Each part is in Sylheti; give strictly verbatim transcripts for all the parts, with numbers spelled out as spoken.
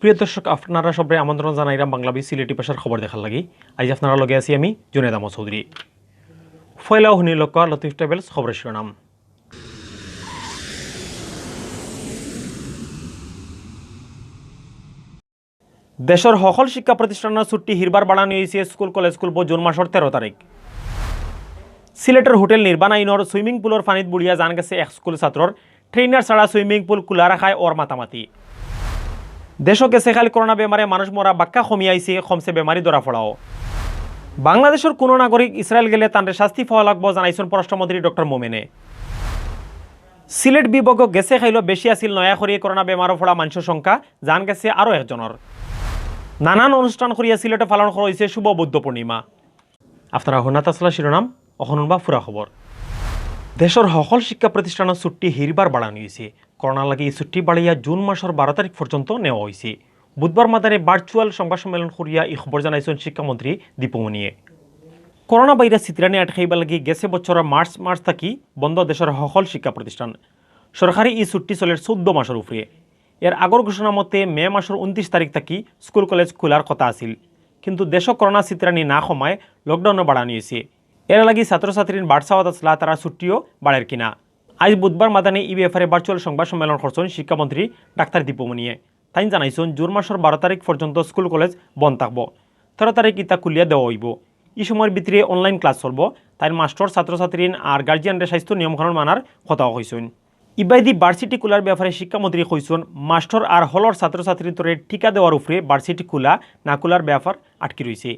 প্রিয় দর্শক, আপনারা সবরে আমন্ত্রণ জানাইরাম বাংলা বি সিলেটি ভাষার খবর দেখার লাগি। আইজ আপনারা লগে আছি আমি জুনেদ আহমদ চৌধুরী। পয়লা হুনিলউক্কা লতিফ ট্রাভেলস খবরের শিরোনাম। দেশর হকল শিক্ষা প্রতিষ্ঠানর ছুটি হিরবার বাড়ানি অইছে। স্কুল কলেজ খুলবো জুন মাসর তেরো তারিখ। সিলেটর হোটেল নির্বাণ আইনর সুইমিং পুলর পানিত বুড়িয়া জান গেছে এক স্কুল ছাত্রর। ট্রেইনার ছাড়া সুইমিং পুল খুলা রাখায় অর মাতামাতি। দেশো গেছে কাইল করোনা বেমারে মানুষ মরা বাক্কা কমি আইছে, কমছে বেমারি ধরা পড়াও। বাংলাদেশর কুনু নাগরিক ইসরায়েল গেলে তানরে শাস্তি পাওয়া লাগবো, জানাইছইন পররাষ্ট্রমন্ত্রী ডক্টর মোমেনে। সিলেট বিভাগো গেছে কাইলো বেশি আছিল নয়া করি করোনা বেমারো পড়া মানষর সংখ্যা, জান গেছে আরো একজনর। নানান অনুষ্ঠান করিয়া সিলেটো পালন করা অইছে শুভ বুদ্ধ পূর্ণিমা। আপনারা হুনাত আছলা শিরোনাম, অখন হুনবা পুরা খবর। দেশর হকল শিক্ষা প্রতিষ্ঠানর ছুটি হিরবার বাড়ানি অইছে। করোনার লাগি ই ছুটি বাড়াইয়া জুন মাসর বারো তারিখ পর্যন্ত নেওয়া অইছে। বুধবার মাদানে ভার্চুয়াল সংবাদ সম্মেলন করিয়া ই খবর জানাইছইন শিক্ষামন্ত্রী দীপুমণিয়ে। করোনা ভাইরাস ছিতরানি আটকাইবার লাগি গেছে বছরর মার্চ মাস থাকি বন্ধ দেশর হকল শিক্ষা প্রতিষ্ঠান। সরকারি ই ছুটি চলের চৌদ্দ মাসর উপরে। এর আগর ঘোষণা মতে মে মাসর ঊনত্রিশ তারিখ থাকি স্কুল কলেজ খুলার কথা আছিল, কিন্তু দেশো করোনা ছিতরানি না কমায় লকডাউনও বাড়ানি অইছে। এর লাগি ছাত্রছাত্রীর বাড় চাওয়াত আছলা তারার ছুটিও বাড়ের কিনা। আইজ বুধবার মাদানে ই ব্যাপারে ভার্চুয়াল সংবাদ সম্মেলন করছইন শিক্ষামন্ত্রী ডাক্তার দীপুমণিয়ে। তাইন জানাইছইন জুন মাসর বারো তারিখ পর্যন্ত স্কুল কলেজ বন্ধ থাকবো। তেরো তারিখ ইতা খুলিয়া দেওয়া অইবো। ই সময়র ভিতরে অনলাইন ক্লাস চলবো। তাইন মাস্টর, ছাত্রছাত্রীন আর গার্জিয়ানরে স্বাস্থ্য নিয়মকানুন মানার কথাও কইছইন। ইবায়দি ভার্সিটি খুলার ব্যাপারে শিক্ষামন্ত্রী কইছইন, মাস্টর আর হলর ছাত্রছাত্রীন্তরে টিকা দেওয়ার উপরে ভার্সিটি খুলা না খুলার ব্যাপার আটকি রইছে।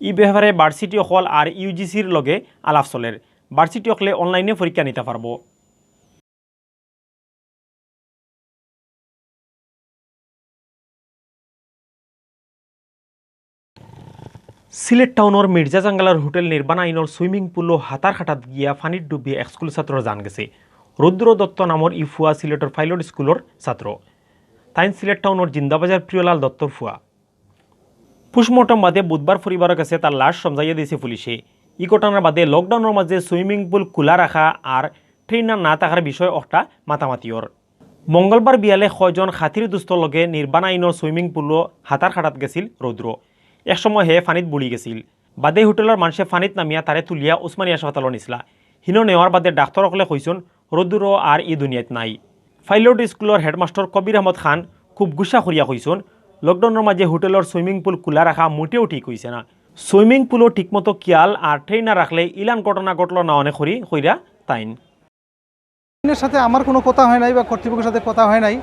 ই ব্যাপারে ভার্সিটি অকল আর ইউজিসির লগে আলাপ চলের। ভার্সিটি অকলে অনলাইনে পরীক্ষা নিতা পারবো। সিলেট টাউনর মির্জা জাঙ্গালার হোটেল নির্বাণ আইনর সুইমিং পুলো হাতার কাটাত গিয়া পানিত ডুবিয়া এক স্কুল ছাত্রর জান গেছে। রুদ্র দত্ত নামর ই ফুয়া সিলেটর পাইলট স্কুলর ছাত্র। তাইন সিলেট টাউনর জিন্দাবাজার প্রিয়লাল দত্তর ফুয়া। পোস্টমর্টম বাদে বুধবার পরিবারর গেছে তার লাশ সমজাইয়া দিছে পুলিশে। ই ঘটনার বাদে লকডাউনর মাঝে সুইমিং পুল খুলা রাখা আর ট্রেইনার না থাকার বিষয় অকটা মাতামাতি অর। মঙ্গলবার বিয়ালে কয়জন খাতির দুস্তর লগে নির্বাণ আইনর সুইমিং পুলো হাতার কাটাত গেছিল রুদ্র। এক সময় হে পানিত বুড়ি গেছিল। বাদে হোটেলর মানষে পানিত নামিয়া তারে তুলিয়া উসমানী হাসপাতালো নিছলা। হিনো নেওয়ার বাদে ডাক্তর অকলে কইছইন রুদ্র আর ই দুনিয়াত নাই। পাইলট স্কুলর হেডমাস্টর কবির আহমদ খান খুব গুসা করিয়া কইছইন, লকডাউনর মাঝে হোটেলর সুইমিং পুল খুলা রাখা মোটেও ঠিক অইছে না। সুইমিং পুলো ঠিকমতো খিয়াল আর ট্রেইনার রাখলে ইলান ঘটনা ঘটলো না অনে করি কইরা তাইন। এর সাথে আমার কোনো কথা হয় নাই বা কর্তৃপক্ষের সাথে কথা হয় নাই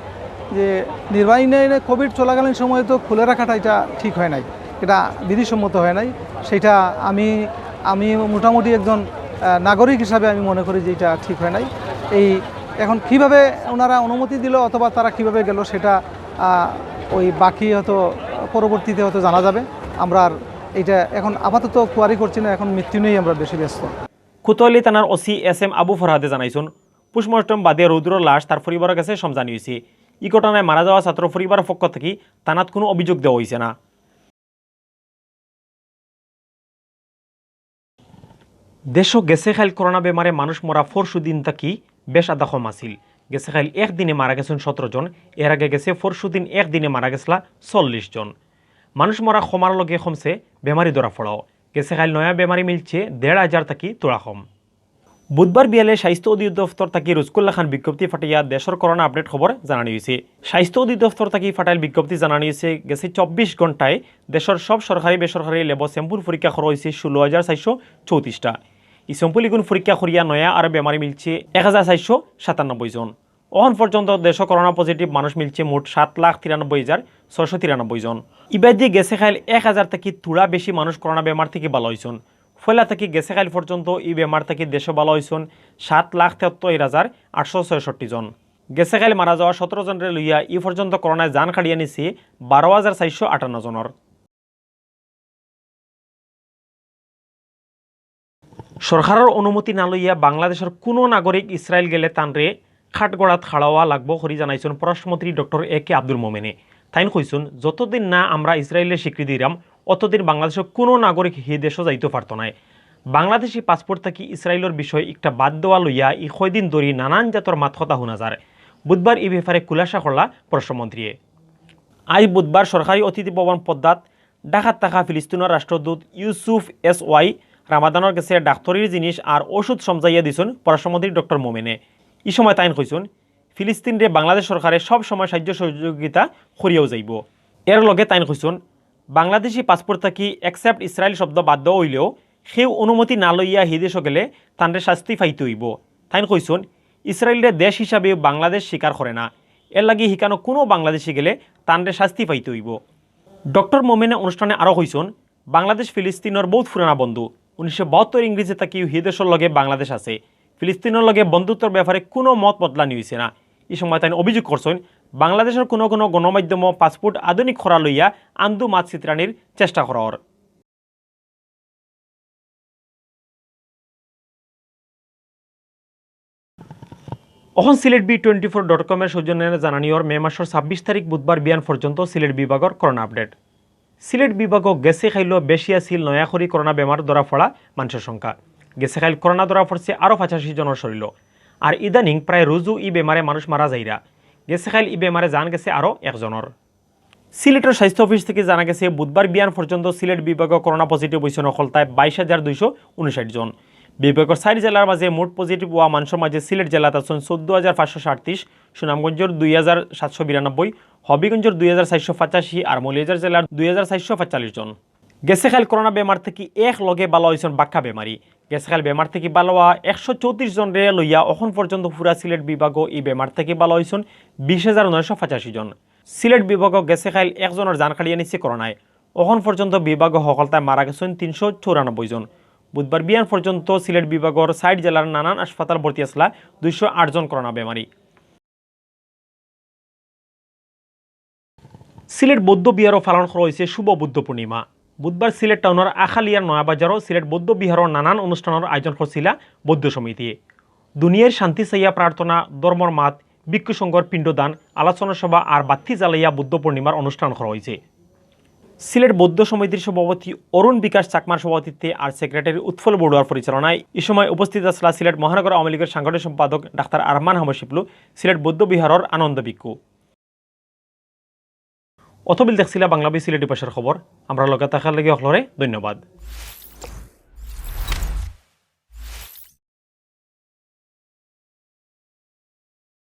যে নির্বাহী নেই কোভিড চলাকালীন সময়ে তো খুলে রাখাটা এটা ঠিক হয় নাই, এটা বিধিসম্মত হয় নাই। সেটা আমি আমি মোটামুটি একজন আহ, নাগরিক হিসাবে আমি মনে করি যে এটা ঠিক হয় নাই। এই এখন কিভাবে ওনারা অনুমতি দিল অথবা তারা কিভাবে গেল সেটা আহ, ওই বাকি হয়তো পরবর্তীতে হয়তো জানা যাবে। আমরা আর এটা এখন আপাতত কোয়ারি করছি না, এখন মৃত্যু নিয়েই আমরা বেশি ব্যস্ত। কোতোয়ালি থানার ওসি এস এম আবু ফরহাদে জানাইছইন, পোস্টমর্টম বাদে রুদ্রর লাশ তার পরিবারর গেছে সমজানি অইছে। ই ঘটনায় মারা যাওয়া ছাত্র পরিবারর পক্ষ থাকি থানাত কোনো অভিযোগ দেওয়া অইছে না। দেশো গেছে কাইল করোনা বেমারে মানুষ মরা পরশু দিন থাকি বেশ আদা কম আছিল। গেছে কাইল একদিনে মারা গেছইন সতেরো জন, এর আগে গেছে পরশু দিন একদিনে মারা গেছলা চল্লিশ জন। মানুষ মরা কমার লগে কমছে বেমারি ধরা পড়াও। গেছে কাইল নয়া বেমারি মিলছে দেড় হাজার থাকি থুড়া কম। বুধবার বিয়ালে স্বাস্থ্য অধিদপ্তর থাকি রুজকুল্লা খান বিজ্ঞপ্তি ফাটাইয়া দেশর করোনা আপডেট খবর জানানি অইছে। স্বাস্থ্য অধিদপ্তর থাকি ফাটাইল বিজ্ঞপ্তি জানানি অইছে, গেছে চব্বিশ ঘন্টায় দেশর সব সরকারি বেসরকারি ল্যাবো স্যাম্পল পরীক্ষা করা অইছে ষোলো হাজার চারশো চৌত্রিশটা। ই স্যাম্পল ইগুন পরীক্ষা করিয়া নয়া আর বেমারি মিলছে এক হাজার চারশো সাতানব্বই জন। অখন পর্যন্ত দেশো করোনা পজিটিভ মানুষ মিলছে মোট সাত লাখ তিরানব্বই হাজার ছয়শো তিরানব্বই জন। ইবাদি গেছে কাইল এক হাজার থাকি থুড়া বেশি মানুষ করোনা বেমার থাকি ভালা অইছইন। পয়লা থাকি গেছে কাইল পর্যন্ত ই বেমার থাকি দেশো ভালা অইছইন সাত লাখ তেহাত্তর হাজার আটশো ছয়ষট্টি জন। গেছে কাইল মারা যাওয়া সতেরো জনরে লইয়া ই পর্যন্ত করোনায় জান কাড়িয়া নিছে বারো হাজার চারশো আটান্ন জনর। সরকারর অনুমতি না লইয়া বাংলাদেশর কুনু নাগরিক ইসরায়েল গেলে তানরে কাঠগড়াত খাড়াওয়া লাগবো করি জানাইছইন পররাষ্ট্রমন্ত্রী ডক্টর এ কে আব্দুল মোমেনে। তাইন কইছইন, যতদিন না আমরা ইসরায়েলরে স্বীকৃতি দিরাম, অতদিন বাংলাদেশর কুনু নাগরিক হি দেশো যাইতো পারতো নায়। বাংলাদেশি পাসপোর্ট থাকি ইসরায়েলর বিষয় একটা বাদ দেওয়া লইয়া ই কয়দিন ধরি নানান জাতর মাত কথা হুনা যার। বুধবার ই ব্যাপারে খুলাসা করলা পররাষ্ট্রমন্ত্রীয়ে। আইজ বুধবার সরকারি অতিথি ভবন পদ্মাত ঢাকাত থাকা ফিলিস্তিনর রাষ্ট্রদূত ইউসুফ এস ওয়াই রামাদানর গেছে ডাক্তরির জিনিস আর ওষুধ সমঝাইয়া দিছইন পররাষ্ট্রমন্ত্রী ডক্টর মোমেনে। ই সময় তাইন কইছইন, ফিলিস্তিনরে বাংলাদেশ সরকারে সব সময় সাহায্য সহযোগিতা করিয়াউ যাইবো। এর লগে তাইন কইছইন, বাংলাদেশি পাসপোর্ট থাকি অ্যাকসেপ্ট ইসরায়েল শব্দ বাদ দেওয়া অইলেও কেউ অনুমতি না লইয়া হি দেশো গেলে তানরে শাস্তি পাইতে অইবো। তাইন কইছইন, ইসরায়েলরে দেশ হিসাবে বাংলাদেশ স্বীকার করে না, এর লাগি হিকানো কুনু বাংলাদেশি গেলে তানরে শাস্তি পাইতে অইবো। ডক্টর মোমেনে অনুষ্ঠানে আরও কইছইন, বাংলাদেশ ফিলিস্তিনর বউত পুরানা বন্ধু। উনিশশো বাহাত্তর ইংরেজি থাকিউ হি দেশর লগে বাংলাদেশ আছে। ফিলিস্তিনর লগে বন্ধুত্বর ব্যাপারে কুনু মত বদলানি অইছে না। ই সময় তাইন অভিযোগ করছইন, বাংলাদেশর কুনু কুনু গণমাধ্যমো পাসপোর্ট আধুনিক করা লইয়া আন্দু মাত ছিতরানির চেষ্টা করা অর। অখন Sylhet B twenty four dot কমর সৌজন্যে জানানি অর মে মাসর ছাব্বিশ তারিখ বুধবার বিয়ান পর্যন্ত সিলেট বিভাগর করোনা আপডেট। সিলেট বিভাগো গেছে কাইলো বেশি আছিল নয়া করি করোনা বেমার ধরা পড়া মানষর সংখ্যা। গেছে কাইল করোনা ধরা পড়ছে আরও পঁচাশি জনর শরীলো। আর ইদানিং প্রায় রুজু ই বেমারে মানুষ মারা যাইরা। গেছে কাইল ই বেমারে জান গেছে আরও একজনর। সিলেটর স্বাস্থ্য অফিস থাকি জানা গেছে, বুধবার বিয়ান পর্যন্ত সিলেট বিভাগো করোনা পজিটিভ অইছইন অকলতায় বাইশ হাজার দুইশো ঊনষাট জন। বিভাগর চাইর জেলার মাঝে মোট পজিটিভ অওয়া মানষর মাঝে সিলেট জেলাত আছইন চৌদ্দ হাজার পাঁচশো সাতত্রিশ, সুনামগঞ্জর দুই হাজার সাতশো বিরানব্বই, হবিগঞ্জর দুই হাজার চাইরশো পঁচাশি আর মৌলভীবাজার জেলার দুই হাজার চাইরশো পঁয়তাল্লিশ জন। গেছে কাইল করোনা বেমার থাকি এক লগে ভালা অইছইন বাক্কা বেমারি। গেছে কাইল বেমার থাকি ভালা অওয়া একশো চৌত্রিশ জনরে লইয়া অখন পর্যন্ত পুরা সিলেট বিভাগো ই বেমার থাকি ভালা অইছইন বিশ হাজার নয়শো পঁচাশি জন। সিলেট বিভাগো গেছে কাইল একজনর জান কাড়িয়া নিছে করোনায়। অখন পর্যন্ত বিভাগো হকলতায় মারা গেছইন তিনশো চৌরানব্বই জন। বুধবার বিয়ান পর্যন্ত সিলেট বিভাগর চাইর জেলার নানান হাসপাতাল ভর্তি আছলা দুইশো আট জন করোনা বেমারি। সিলেট বৌদ্ধ বিহারো পালন করা অইছে শুভ বুদ্ধ পূর্ণিমা। বুধবার সিলেট টাউনর আখালিয়ার নয়া বাজারো সিলেট বৌদ্ধ বিহারর নানান অনুষ্ঠানর আয়োজন করছিলা বৌদ্ধ সমিতিয়ে। দুনিয়ার শান্তি চাইয়া প্রার্থনা, ধর্মর মাত, ভিক্ষু সংঘর পিণ্ডদান, আলোচনা সভা আর বাত্তি জ্বালাইয়া বুদ্ধ পূর্ণিমার অনুষ্ঠান করা অইছে। সিলেট বৌদ্ধ সমিতির সভাপতি অরুণ বিকাশ চাকমার সভাপতিত্বে আর সেক্রেটারি উৎপল বড়ুয়ার পরিচালনায় ই সময় উপস্থিত আছলা সিলেট মহানগর আওয়ামী লীগর সাংগঠনিক সম্পাদক ডাক্তার আরমান আহমদ শিপলু, সিলেট বৌদ্ধ বিহারর আনন্দ ভিক্ষু। অতবিল দেখছিলা বাংলা বি সিলেটি ভাষার খবর। আমরার লগে থাকার লাগি অকলরে ধন্যবাদ।